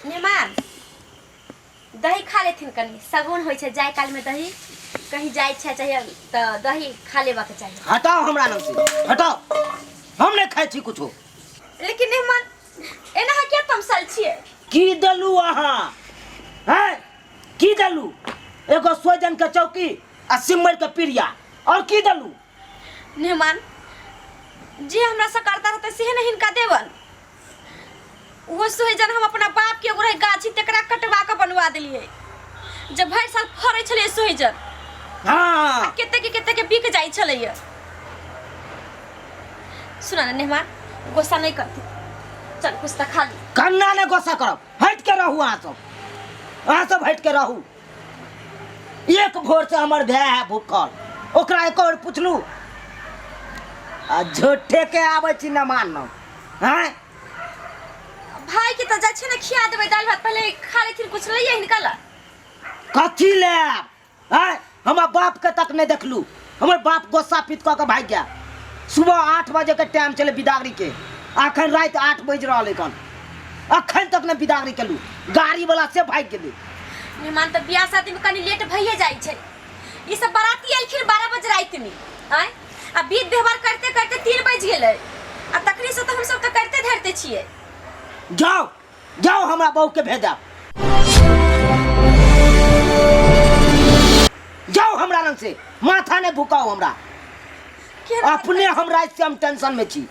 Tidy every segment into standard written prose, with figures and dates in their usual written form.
मेहमान दही खा लेथिन कनि सगुन होइ छै जाय कालमे दही कहीं जाइ छै चाहे तऽ दही खा लेबाक चाही। हटाओ हमरा लग से, हटाओ, हम नहीं खाइ छी कुछो। लेकिन मेहमान एना अहाँ किया तमसाल छियै? की देलू अहाँ? हैं, की देलू? एगो सोजन के चौकी आ सिमर के पिरिया, और की देलू? मेहमान जे हमरा से करता रहतै सेहे ने हिनका देबन। ओहो सोहजन हम अपना बाप के एगो रहे गाछी तकरा कटवा के बनवा देलियै जे भरि साल फड़ै छलै सोहजन। हाँ। कते के कते के बिक जाइ छलैया। सुना ना नेहमान, गुस्सा नहीं करती, चल कुछ तो खा ली। कन्ना ने गुस्सा करब, हट के रहू अहाँ सब, अहाँ सब हट के रहू। एक भोर से हमर भाय है भूखल, ओकरा एक और पुछलू आ झूठे के आबै छी न मानलहुँ। हैं भाई के तो जाइ छै ने खिया देबै दालि भात, पहले खा लेथिन कुछ लइए हिनका ला। कथी लेब? हैं, हमर बाप के तक नहीं देखलू, हमर बाप गोस्सा पीत कऽ के भागि गया। सुबह 8 बजे के टाइम चले बिदागरी के, अखन राति 8 बजि रहल एखन, अखन तक नहीं बिदागरी केलू, गाड़ी वाला से भागि गेलै। मेहमान तऽ बियाह शादी में कनी लेट भइए जाइ छै। ई सब बाराती एलखिन 12 बजे राति में, आँय, आ विध व्यवहार करते करते 3 बजि गेलै, आ तखनी से तऽ हमसब तऽ करते धरते छियै। जाओ जाओ हमरा बहू के भेजब, जाओ हमरा लग से, माथा नहीं भुकाओ हमरा। अपने हम राति से हम टेंशन में छी,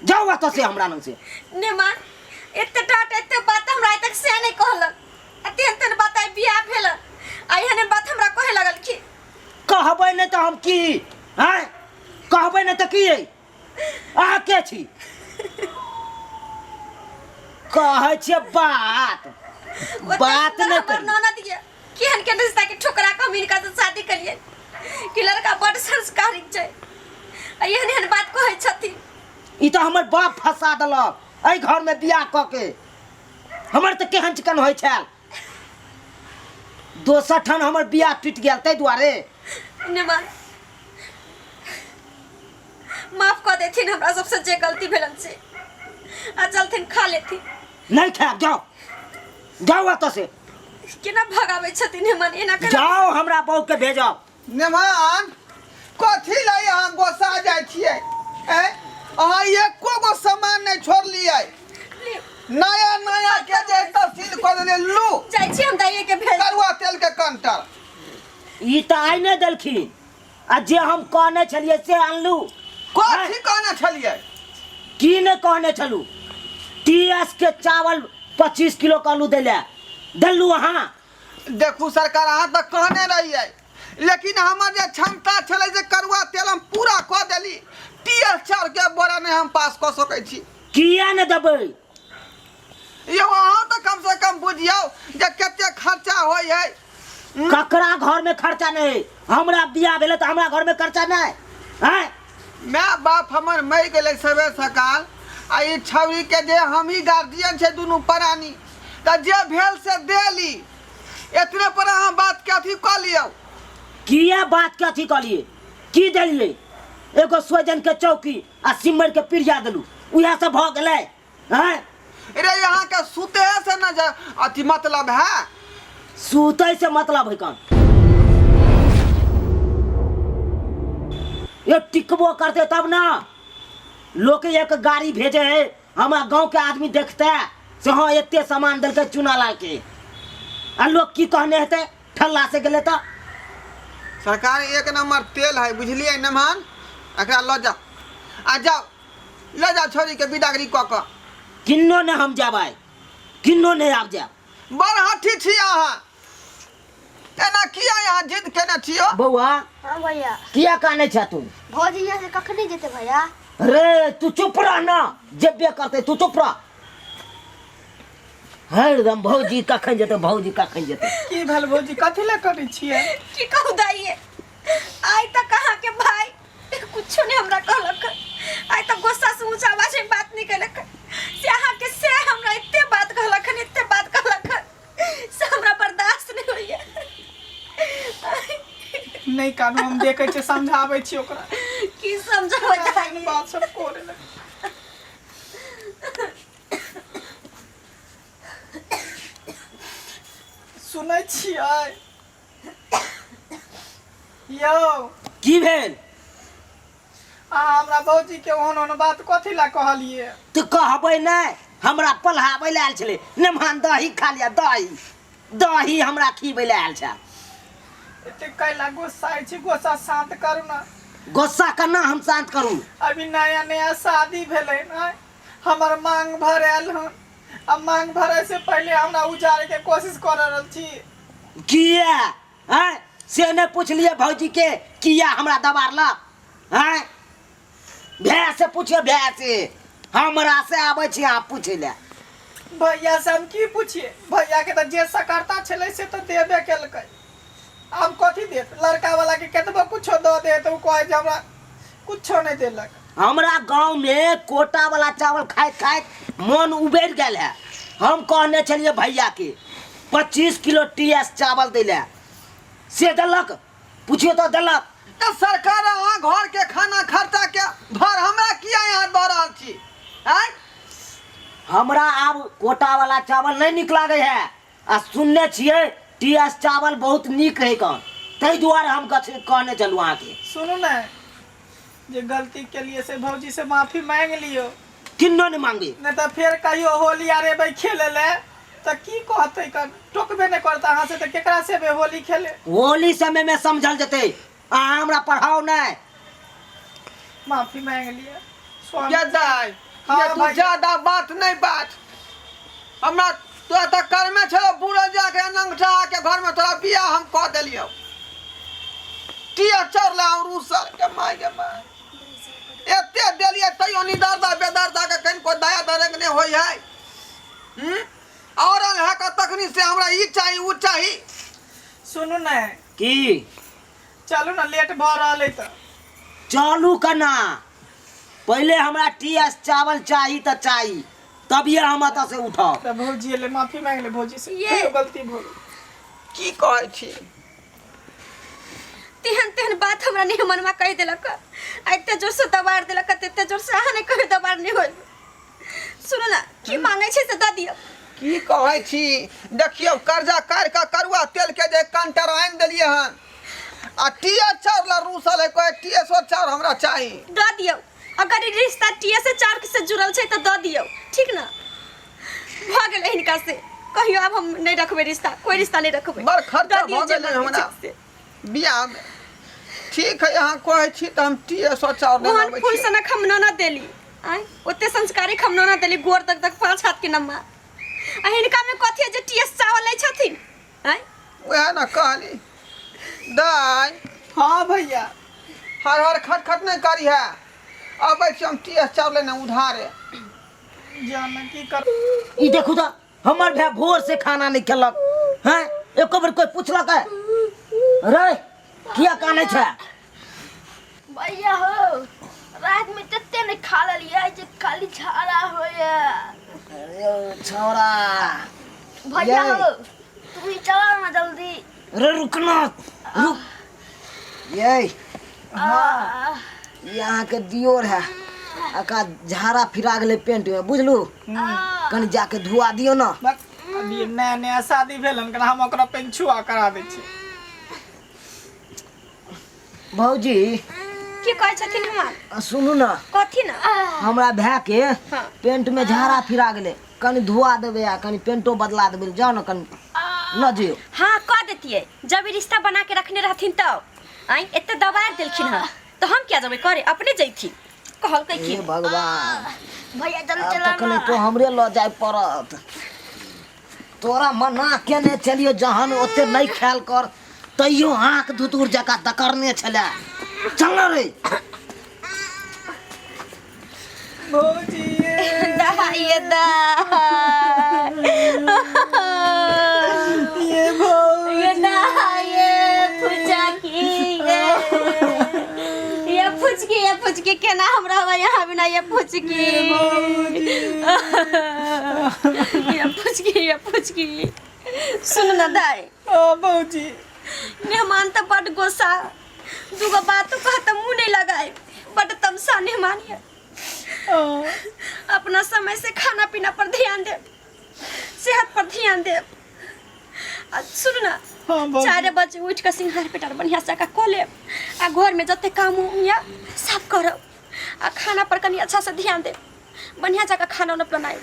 जाओ एतऽ से हमरा लग से। नेमा एते टाट एते बात हमरा आइ तक से नहीं कहलक, आ तेहन तेहन बात आइ बियाह भेल आ एहन बात हमरा कहे लगल कि कहबै नहीं तऽ हम की? हैं, कहबै नहीं तऽ की? अहाँ के छी कहै छियै बात बात नहि हमर करी। ननद ये केहन केहन रिश्ता के ठुकरा के हम हिनका से शादी करिए कि लड़का बड संस्कारी छै आ एहन एहन बात कहै छथिन। ई तऽ हमर बाप फंसा देलक एहि घर में बियाह कऽ के, हमर तऽ केहन चिकन होइ छल। दोसर ठाम हमर बियाह टूटि गेल ताहि दुआरे। नेमान माफ कऽ देथिन हमरा सबसे जे गलती भेलन से, आ चलथिन खा लेथिन। नहीं खायब, जाओ जाओ एतऽ से। केना भगाबै छथिन हेमन एना केना? जाओ हमरा बहू के भेजब। नेमान कथी लए अहाँ गोसा जाइ छियै? ऐं, अहाँ एको गो सामान नहि छोड़लियै, नया नया के जे तहसील कऽ देलियै। लू जाइ छी हम दाइये के भेज। करुआ तेल के कंटर ई तऽ आइ नहि देलखिन, आ जे हम कहने छलियै से अनलू। कथी कहने छलियै? की नहि कहने छलू? टी एस के चावल 25 किलो कहलू दै लए, देलू अहाँ? देखू सरकार, अहाँ तऽ कहने रहियै, लेकिन हमर जे क्षमता छलै जे करुआ तेल हम पूरा कऽ देली, टी एस चाउर के बोरा नहि हम पास कऽ सकै छी। किया नहि देबै? यौ अहाँ तऽ कम से कम बुझियौ जे कते खर्चा होइ है। ककरा घर में खर्चा नहीं? हमरा बियाह भेलै तऽ हमरा घर में खर्चा नहीं? हैं? माय बाप हमर मरि गेलै सबे सकाल, आ ई छौड़ी के जे हमही गार्जियन छै दुनू प्राणी, तऽ जे भेल से देली। एतने पर अहाँ बात के अथी कऽ लियौ। किया बात के अथी कऽ लियै? की देलियै? एगो सोजन के चौकी आ सिमर के पिरिया देलू, उएह सब भऽ गेलै। हैं? रे यहाँ के सुते से न जा अथी मतलब है। सुते से मतलब है कौन? ये टिकबो करते तब ना लोग एक गाड़ी भेजे है, हमारा गांव के आदमी देखते है से हाँ एते सामान देलकै चूना लाल के, आ लोग की कहने हेतै ठल्ला से गेलै तऽ। सरकार एक नंबर तेल है बुझलियै नमहन, एकरा लऽ जाओ आ जाओ ले जाओ छोरी के बिदागरी कऽ कऽ। किन्नो ने हम जाब आइ, किन्नो ने आब जाब। बड़ हठी छी अहाँ, एना किया अहाँ जिद केने छियो? बौआ। हाँ भैया। किया कानै छह तू? भौजी यहाँ से कखनी जेते भैया? रे तू चुप रह ना, जेबे करते तू चुप रह। हरदम भौजी कखन जेते, भौजी कखन जेते। की भेल भौजी, कथी लए करै छियै? की कहू दाइये, आइ तक अहाँ के भाई कुछो नहीं हमरा कहलक, आइ तक गुस्सा से ऊंचा आवाज में बात नहीं केलक, से अहाँ के से हमरा एते बात कहलक हन, एते बात कहलक हन, से हमरा बर्दाश्त नहीं होइया। नहीं कानू, हम देखै छियै, समझाबै छियै ओकरा। की समझाबै दाइ? बात सब करे लग। सुनै छियै यौ? की भेल? अहाँ हमरा भौजी के ओहन ओहन बात कथी लए कहलियै? तऽ कहबै नहि, हमरा पल्हाबै लए आयल छलै। नेमान दही खा लिअ, दही दही हमरा खिबै लए आयल छै। एते कैला गुस्सा छी? गुस्सा शांत करू ने। गुस्सा केना हम शांत करू? अभी नया नया शादी भेलै ने, हमर मांग भरायल हन, आ मांग भरे से पहले हमरा उजाड़े के कोशिश कर रहल छी। किया आँय, से नहि पुछलियै भौजी के, किया हमरा दबारलक? आँय, भैया से पुछियो, भैया से। हमरा से आबै छी अहाँ पूछै लए? भैया से हम की पूछिए? भैया के तऽ जे सकर्ता छलै से तऽ देबे केलकै, आब कथी देत? लड़का वाला के केतबो कुछो दऽ दे तऽ ओ कहै जे हमरा कुछो नहि देलक। हमरा गाँव में कोटा वाला चावल खाइत खाइत मन उबेर गेल है। हम कहने छलियै भैया के 25 किलो टी एस चावल दै लए, से देलक? पुछियो तऽ देलक? तऽ सरकार, अहाँ घर के खाना खर्चा के भार हमरा किया यहाँ दऽ रहल छी, आँय? हमरा आब कोटा वाला चावल नहीं निक लागे है, आ सुनने छियै टी एस चावल बहुत नीक है कन, ताहि दुआरे हम कहने चलू अहाँके। सुनू ने, जे गलती के लिए से भौजी से माफी मांग लियो। किन्नो नहीं मांगे। नहीं तऽ फेर कहियो होली आर एबै खेले ले तऽ की कहतै? कन टोकबे नहि करतै अहाँ से, तऽ केकरा से एबै होली खेले? होली समय में समझल जेतै, अहाँ हमरा पढ़ाओ नहीं। माफी मांग लिअ स्वामी। ये दाइ, हाँ, ये तू भाई। ज्यादा बात नहीं बात। हमरा तोरा तऽ कर्मे छौ बूढ़ल जाके नंगटा के घर में तोरा बियाह हम कऽ देलियौ। टिया चढ़ला हम रूसल के माय के माय, एते देलियै तैयो निदर्दा बेदर्दा के कनिको दया दरक नहि होइ है। हम्म? और है के तखनी से हमरा ई चाही, ऊ चाही। सुनू ने। की? चलू ने, लेट भऽ रहल है तऽ। चलू कना? पहिले हमरा टी एस चावल चाही तऽ चाही, तभिए हम एतऽ से उठब। तऽ भौजी एलै, माफी मांग ले भौजी से। ये। कहियो गलती भऽ गेल। की कहै छी? तेहन तेहन बात हमरा नहीं मनवा कहि देलक, आ एते जोर से दबाड़ देलक, एते जोर से अहाँ नहीं कहियो दबाड़ नहीं होल। सुनू ने, की मांगे छै से दऽ दियौ। की कहै छी? देखियौ, कर्जा काटि कऽ करुआ तेल के जे कंटर आनि देलियै हन, आ टीए चाउर ला रूसल है, कहै टीए सो चाउर हमरा चाही। दऽ दियौ। अगर ई रिश्ता टीए से चाउर से जुड़ल छै तऽ दऽ दियौ, ठीक ने? भऽ गेलै हिनका से, कहियो आब हम नहि रखबै रिश्ता, कोई रिश्ता नहि रखबै। बड़ खर्चा दऽ दियौ भऽ जे गेलै मांगै हमरा छै से। बियाह में। ठीक है, अहाँ कहै छी तऽ हम टीए सो चाउर नहि ओहन लाबै फूल छी। सनक हम न देली आँय, ओते संस्कारी हम न देली, गोर तक तक 5 हाथ के नम्मा, आ हिनका में कथी है जे टीएस चावल लै छथिन, आँय? वएह ने कहली दाइ। हाँ भैया। हर हर खट खट नहि करी है, अबै छी हम टीएस चाउर लेने उधारे। जान की कर। ई देखू तऽ, हमर भाय भोर से खाना नहीं खेलक हैं, एको बेर कोई पूछलक है? रे, किया कानै छै? भैया हो, रात में तते नहीं खा लेलियै जे खाली झाड़ा होइए। अरे ओ छौड़ा। भैया ये। हो, तुम ही चलो ना जल्दी। रे रुक ना, रुक। ये हाँ। ई अहाँके दियोर है, अका झाड़ा फिरा गेलै पेंट में, बुझलू? कनि जाके धुआ दियौ ने। बस अभी नया नया शादी भेल हन, हम ओकरा पेंछुआ करा दै छी। भौजी। की कहै छथिन हमर? सुनू ने। कथी ने? हमरा भाय के हाँ। पेंट में झाड़ा फिरा गेलै, कनि धुआ देबै आ कनि पेंटो बदला देबै, जाउ ने कनि लऽ जइयौ। हाँ, कह देतियै जब ई रिश्ता बना के रखने रहथिन तब। आँय, एते दबाड़ देलखिन हँ तऽ हम किया जेबै करे? अपने जैथिन, कहलकै की? हे भगवान। भैया जल्दी आब चला तऽ कनि ना। तो हमरे लऽ जाय पड़त। तोरा मना केने छलियौ जहन ओते नहि खायल कर, तैयो आँख धुतुर जकाँ दकरने छलै। चल न रे। भौजी ये। दाई ये दाई। ये भौजी। ये दाई, ये फुचकी, ये ये फुचकी, ये फुचकी, केना हम रहबै यहाँ बिना? ये फुचकी, ये फुचकी, ये फुचकी। सुन न दाई। ओ भौजी। मेहमान तऽ बड गोस्सा, दूगो बातो कहत मुँह नहीं लगाए, बड तमसा मेहमान है। ओ। अपना समय से खाना पीना पर ध्यान दे, सेहत पर ध्यान दे। आ सुन ना, हाँ भौजी। 4 बजे उठ के सिंघार पेटार बढ़िया से कऽ लेब आ घर में जते काम उम या सब करब आ खाना पर कनी अच्छा से ध्यान देब, बढ़िया जगह खाना उना बनाएब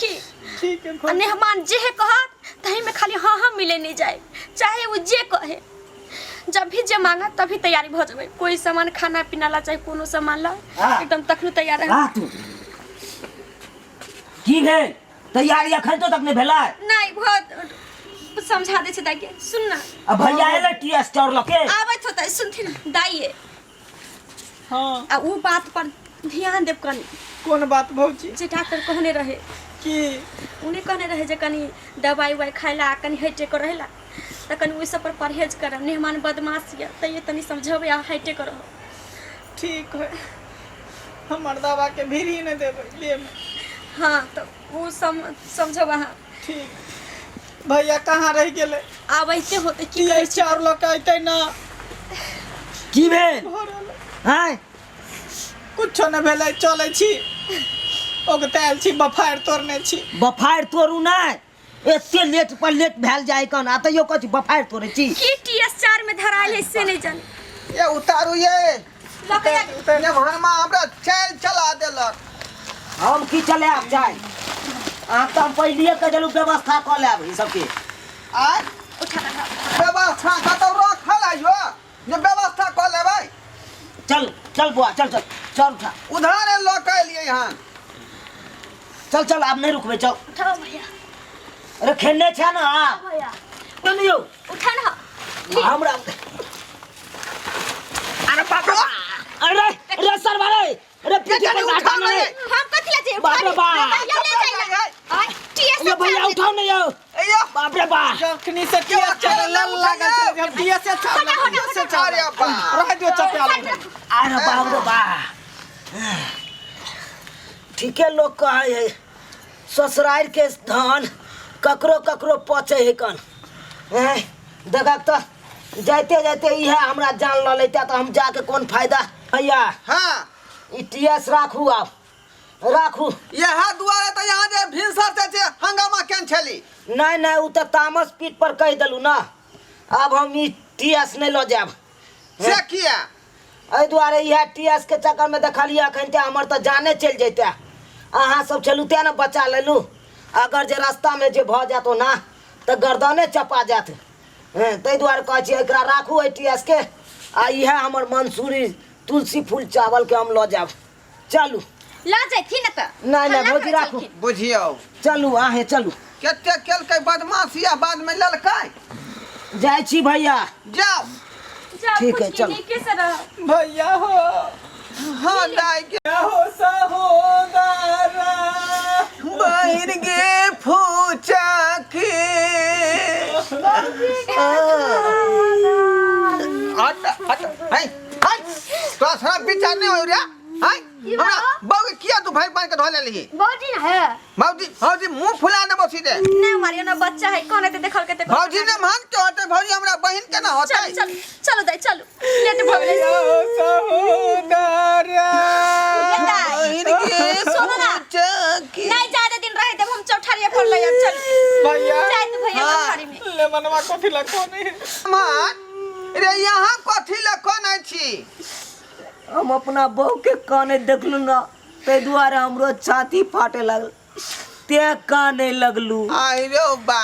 की। ठीक है आ भौजी। मेहमान जे कहत तही में खाली हाँ हाँ मिले नहीं जाए, चाहे वो जे कहे। जब भी जे मांगा तभी तैयारी भऽ जेबै, कोई सामान खाना पीना ला चाहे कोनो सामान ला। एकदम तखनो तैयार रह। आ तू की भेल? तैयारी अखन तो तक नहीं भेलै? नहीं, बहुत समझा दे छै दाई के, सुन ना। आ भैया एलै टी स्टोर लके? आबैत होतै। सुनथिन दाइये। हाँ। आ उ बात पर ध्यान देब कनी। कोन बात भौजी? जे डॉक्टर कहने रहे। की? उन्हें कहने रहे जे कनी दवाई उवाई खाइला आ कनी हटे कर रहेला, तऽ कनी ओहि सब पर परहेज करब। मेहमान बदमाश यऽ, तैयो तनी समझेबै आ हटे कर रहो। ठीक है, हमर दवा के भीड़ ही नहीं देबै लेमे। हाँ, तऽ ओ समझब अहाँ। ठीक। भैया कहाँ रह गेलै? आबैते होतै की। की एहि चाउर लऽ के अयतै ना? की भेल? भऽ रहल आँय? कुछो नहि भेलै, चलै छी, ओगतायल छी, बफारि तोड़ने छी। बफारि तोड़ू नहि, एते लेट पर लेट भेल जाय कन आ तैयो कहै छी बफारि तोड़ै छी। की टीएस 4 में धरायल है से नहीं जाने। ये उतारू ये। लकड़िया। ये भरमा हमरा चल चला देलक। हम की चले आब जाय? अहाँ तऽ हम पहिलिए कहि देलहुँ, व्यवस्था कऽ लेब ई सबके। आय? उठा रहा। व्यवस्था कतौ रखल आइयो जे व्यवस्था कऽ लेबै? चल चल बुआ, चल चल चल, उठा। उधारे लऽ के एलियै हन। चल चल, आब नहीं रुकबै, चल। उठाओ भैया। अरे खेलने छै ना आप? भैया। नहीं यौ। उठा ना। हमरा अरे बाप रे बाप। अरे अरे सर वाले, अरे पीछे पर उठा हटा ना नहीं। रे। हम कथी ला जे? बाप रे बाप। भैया ले जाइए आय टीएस। ये भैया, उठाओ नहीं यौ। यो। बाप रे बाप। जखनी से टीएस चार लागल छलै, हम टीएस चार टीएस चार। अरे बाप। रह दियौ, चपा लू। अरे बाप रे बाप। ठीके लोग कहै है, ससुराल के धन ककरो ककरो पचे है कन। हैं देखक तऽ जाइते जाइते इएह हमरा जान लऽ लेते तऽ हम जाके कोन फायदा भैया? ई टी एस राखू, आब राखू। इएह दुआरे तऽ यहाँ जे भिनसर से जे हंगामा केन छली। नहीं नहीं, उ तऽ तामस पीठ पर कहि देलू ना। आब हम ई टी एस नहीं लऽ जायब। से किया? एहि दुआरे, इएह टी एस के चक्करमे देखलियै अखन ते हमर तऽ जाने चलि जैते। अहाँ सब छलू तेँ ने बचा लेलू। अगर जे रास्तामे जे भऽ जायत ओना तऽ गर्दने चपा जायत। हँ, ताहि दुआरे कहै छी, एकरा राखू एहि टी एस के आ इएह हमर मंसूरी तुलसी फूल चावलके हम लऽ जायब। चलू। ला जैथिन ना तऽ। नहि नहि हल्ला भौजी करै राखू। छलखिन। बुझियौ। चलू, अहें चलू। कते केलकै बदमाशी आ बादमे लेलकै। जाइ छी भैया। जाउ। जाओ। ठीक है, कुछ चलो। नीके से रह। भैया हो। हाँ दाई के। हो सहोदरा। बहिन गे फूचा के हट हट, है है, तोरा सारा विचार नहीं हो रे है। हमरा बहू के किया तू भाई बन के धो लेलही? भौजी ना है। भौजी भौजी, मुंह फुला देबो सीधे। नहीं मारियो ना, बच्चा है, कौन है देखल के देखल। भौजी ने मान के होते, भौजी हमरा बहिन के ना होते। चल चल, चलो दाई, चलो, लेट भऽ गेलै। सहोदरा। बहिन के सुनो ना। फूचा के नहीं, ज्यादा दिन रह देब हम चौठारी पर ले आब, चल। भैया। जाय तो भैया। हाँ। चौठारी में ले मनवा कथी ला कोने है? मान रे, यहाँ कथी ले कोने छी? हम अपना बहू के काने देखलू ना, ताहि दुआरे हमरो छाती फाटे लागल, तें काने लगलू। आई रे बा।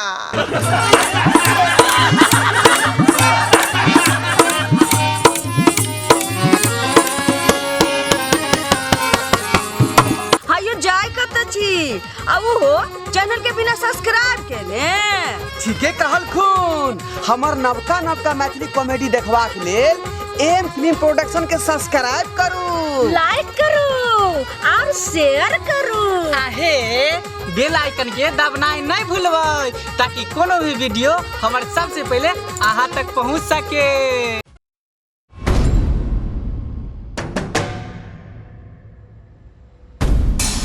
हायो, जाय कत छी आ ओहो चैनल के बिना सब्सक्राइब केने? ठीके कहलखुन। हमर नवका नवका मैथिली कॉमेडी देखबाक लेल एम फिल्म प्रोडक्शन के सब्सक्राइब करू, लाइक करू और शेयर करू। आहे बेल आइकन के दबनाइ नहीं भूलबै, ताकि कोनो भी वीडियो हमर सबसे पहले अहाँ तक पहुँच सके।